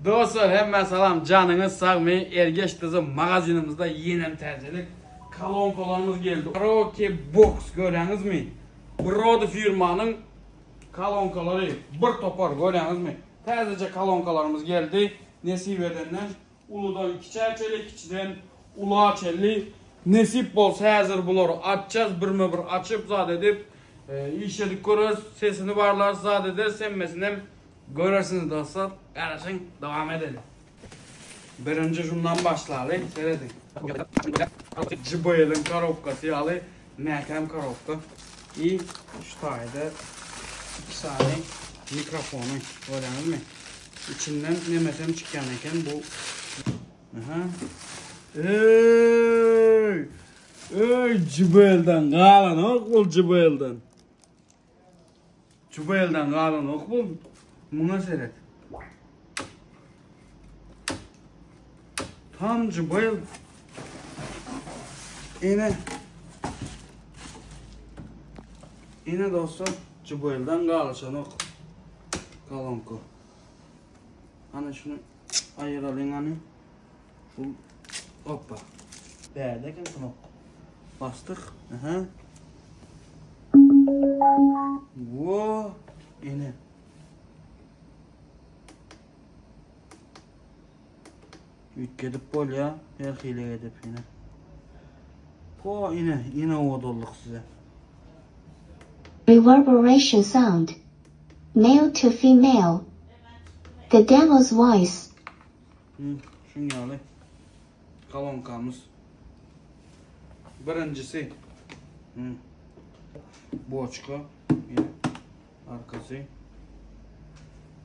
Dostlar hemmä salam janyňyz sagmy Ergeş TZ magazinimizde ýenem täzelik kolonkalarymyz geldi Karaoke box görýäňizmi Brody firmanyň kolonkalary bir topar görýäňizmi täzeje kolonkalarymyz geldi nesip edenden uludan kiçä çeli kiçiden ula çeli nesip bolsa häzir bulary açjaz birme bir açyp zat edip işledip göreris sesini barlarys zat ederis hemmesinem Görersiňiz dostlar, garaşyň, dowam edeli. Birinji şundan başlaly, serediň. JBL-iň korobkasy ýaly mäkäm korobka. I şu taýda iki sany mikrofony görýäňizmi? Içinden nemesem çykýan eken bu. Aha. Eý! Eý, JBL-den galanok bul JBL-den. Jubelden galanok bu. Muňa seret. Tam Jubel. Ine. Ine dostlar, Jubelden galyşanok. Kolonka. Ana şunu aýyralyň hany. Şu hoppa. Bärde eken knopka. Basdyk. Aha. Wo, ene. Üýtgedip bolýar, her hili edip ine. Po ine, ine owadanlyk size. Reverberation sound. Male to female. The devil's voice. Şuň ýaly kolonkamyz. Birinjisi boçka, ýene arkasy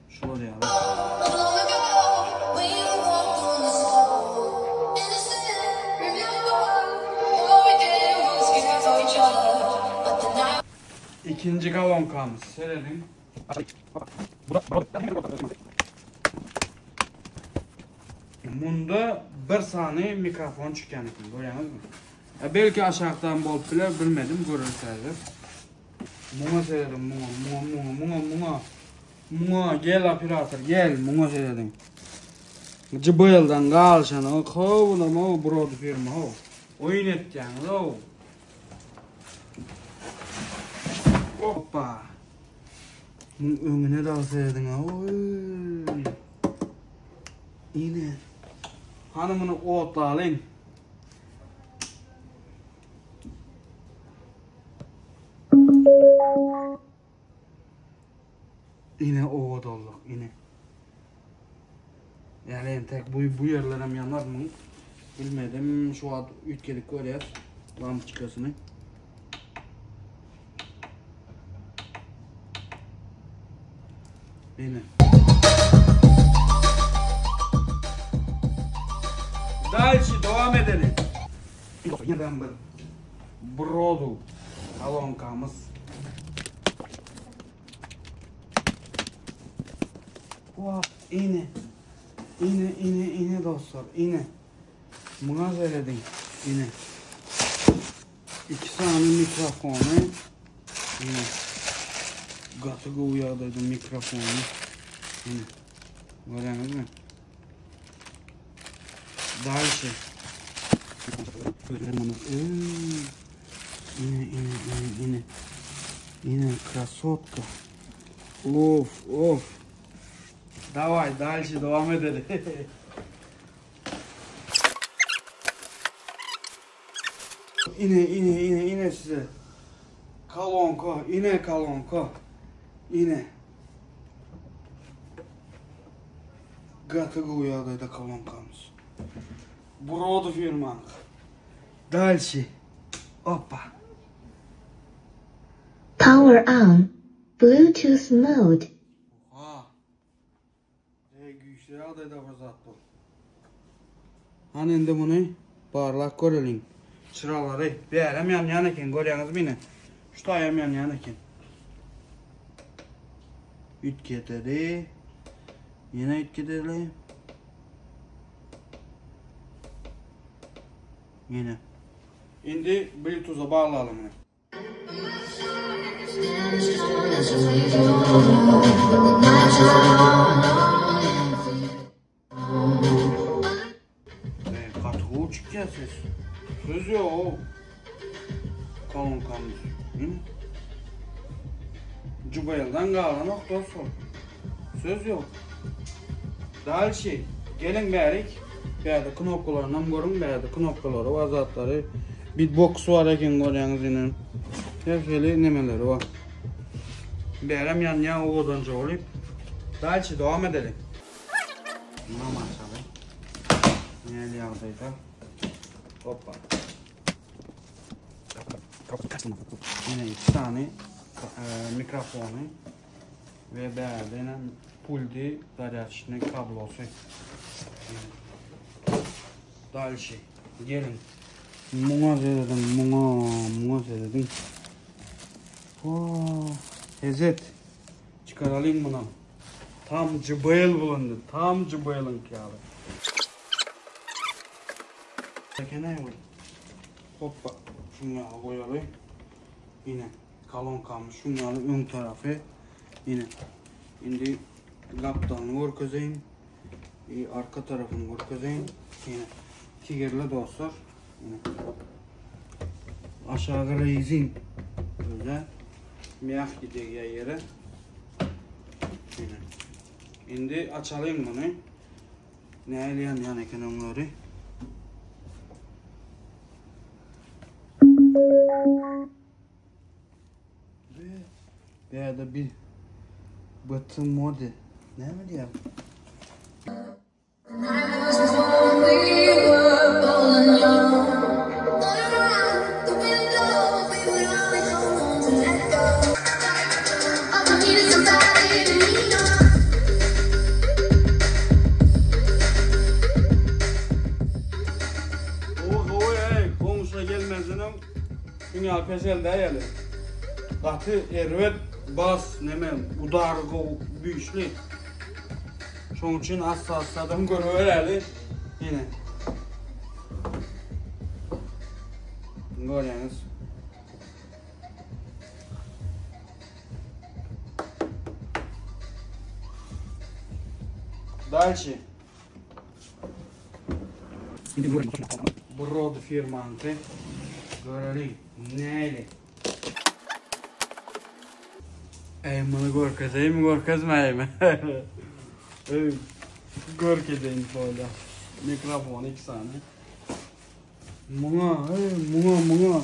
şular ýaly. Ikinji kolonkamyz serediň. Munda bir sany mikrofon çykýan eken, görýäňizmi? E, belki aşakdan bolup biler, bilmedim, göreris häzir. Muňa serediň, muňa, muňa, muňa, muňa, muňa. Muňa gel operator, gel, muňa serediň. JBL-dan galyşanok, how, bulam, how, brody firma, how. Oýun etýäňiz, how. Hoppa. Muň öňüne dagy serediň oý. Ine. Hany muny otlalyň. Ine owadanlyk, ine. Yani entek bu bu yerler hem yanar mı? Bilmedim. Şu an üytgedik görýär lampoçkasyny. Ine. Дальше devam edelim. Ýene bir Brodu kolonkamyz. Wah, ine. Ine, ine, ine dostlar, ine. Muňa serediň, ine. Iki sany mikrofony. Ine. Gaty gowy ýagdaýda mikrofony. Ine. Görýäňizmi? Дальше. Ine, ine, ine, ine. Ine, krasotka. Of, of. Daway, dalşi dowam edeli. Ine, ine, ine, ine size. Kolonka, ine kolonka. Ine. Gaty gowy ýagdaýda kolonkamyz. Brodu firmanyň. Dalşi. Opa. Power on. Bluetooth mode. Oha. Ey güýçli ýagdaýda bir zat bu. Hany indi muny barlap göreliň. Çyralary bärem ýanýan eken görýäňizmi ine. Şu taýam ýanýan eken. Üýtgedeli. Ýene üýtgedeli. Ýene. Indi Bluetooth-a baglaly muny. çykýar ses. Söz ýok. Kolonkamyz. Ine. Jubaýyldan galanok dostlar. Söz ýok. Dalşi. Geliň bärik. Bärde knopkalarynam görüň. Bärde knopkalary bar zatlary. Beatbox bar eken görýäňiz ine. Her hili nemeleri bar. Bärem ýanýar owadanja bolup. Dalşi dowam edeliň. Munam açaly. Näli ýagdaýda. Hoppa. Ýene iki sany mikrofony we bärde ýene puldy zarýadçny kablosy. Dalşi. Gelin. Muňa serediň, muňa, muňa serediň. Oh, hezet. Çykaralyň munam. Tam JBL bulundy. Tam JBL-iňki ýaly. Çekeneý bu. Hoppa, şuny ýaly goýaly. Ine, kolonkamyz şuny ýaly öň tarapy. Ine. Indi gapdalyny görkezeýin. I arka tarapyny görkezeýin. Ine, tigirli dostlar. Ine. Aşagy rezin. Öyle. Mýahki degýär ýere. Ine. Indi açalyň muny. Nähili ýanýan eken öňleri. Bärde bir button mode. Näme diýýär? Dünýä peseldi ýaly. Gaty erbet bas neme udary gowy güýçli. Şoň üçin assa-assadan görübereli. Ine. Görýäňiz. Dalşi. Brod firmanky. Göreliň. Näli? Ey muny görkezeýinmi görkezmäýinmi? Ey görkezeýin bolýa. Mikrofon iki sany. Muňa, ey muňa, muňa.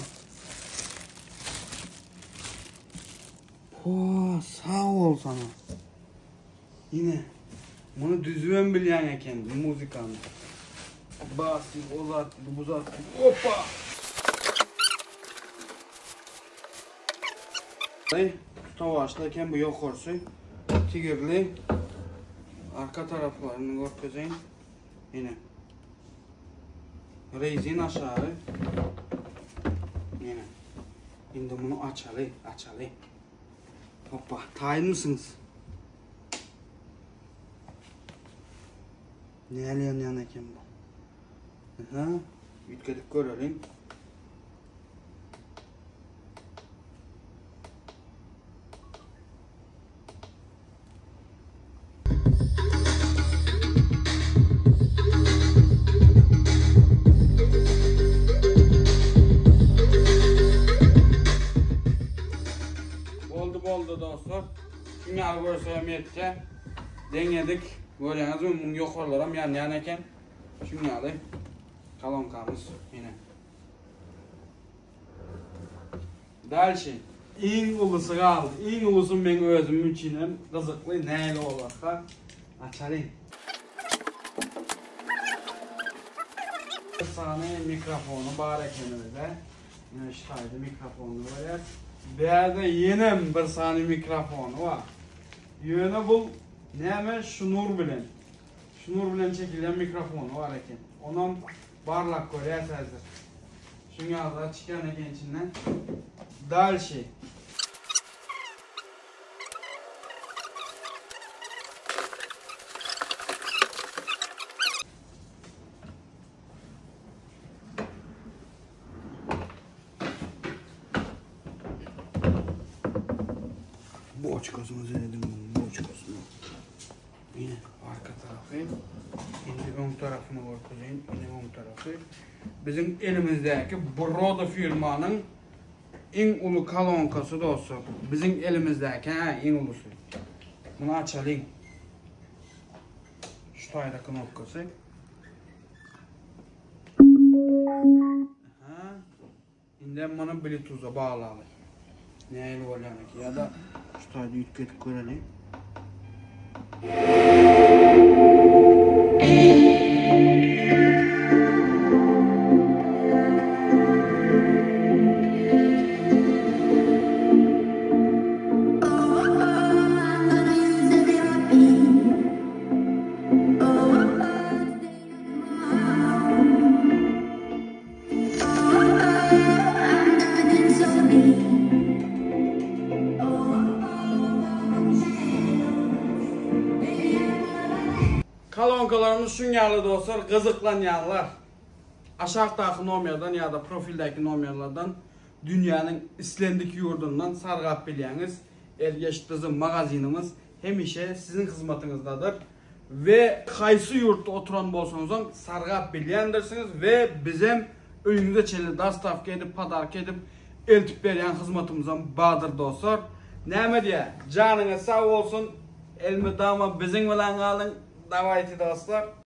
Po, sag bol sana. Ine, muny düzübem bilýän eken muzykany. Bas diýip, o zat diýip, bu zat diýip, opa! Tutawaçly eken bu ýokarsy. Tigirli. Arka taraplaryny görkezeýin. Ine. Rezin aşagy. Ine. Indi muny açaly, açaly. Hoppa, taýynmysyňyz? Näle ýanýan eken bu? Aha, üýtgedip göreliň. Boldy boldy dostlar. Şuny ýaly görsem ýetýär. Deňedik. Görýäňizmi, muň ýokarlaram ýanýan eken. Şuny ýaly kolonkamyz ine. Dalşi. Iň ulusy galdy. Iň ulusy meň özüm üçin hem gyzykly. Nähili bolarka? Açalyň. Bir sany mikrofony bar eken özi. Ine şu taýda mikrofony görýäs. Bärde ýenem bir sany mikrofony bar. Ýöne bu näme şnur bilen. Şnur bilen çekilýän mikrofony bar eken. Onam barlap görýäs häzir. Şuň ýaly zat çykýan eken içinden. Dalşi. Boçkasyny serediň, boçkasyny. Ine arka tarapy. Indi Öň tarapyny görkezeýin. Ine öň tarapy. Biziň elimizdäki Brodo firmanyň iň uly kolonkasy dostlar. Biziň elimizdäki hä iň ulusy. Muny açalyň. Şu taýda knopkasy. Aha. Indem muny Bluetooth-a baglaly. Nähili bolýan eken ýa-da şu taýda üýtgedip göreli. Kolonkalarymyz şuň ýaly dostlar gyzyklanýanlar aşakdaky nomerden ýa-da profildäki nomerlerden dünýäniň islendik ýurdundan sargap bilýäňiz. Ergeş dyzym magazinimiz hemişe siziň hyzmatyňyzdadyr. We haýsy ýurtda oturan bolsaňyzam sargap bilýändirsiňiz we bizem öýüňize çenli dostawka edip podarka edip eltip berýän hyzmatymyzam bardyr dostlar. Näme diýä janyňyz sag bolsun elmydama biziň bilen galyň dawayte dostlar.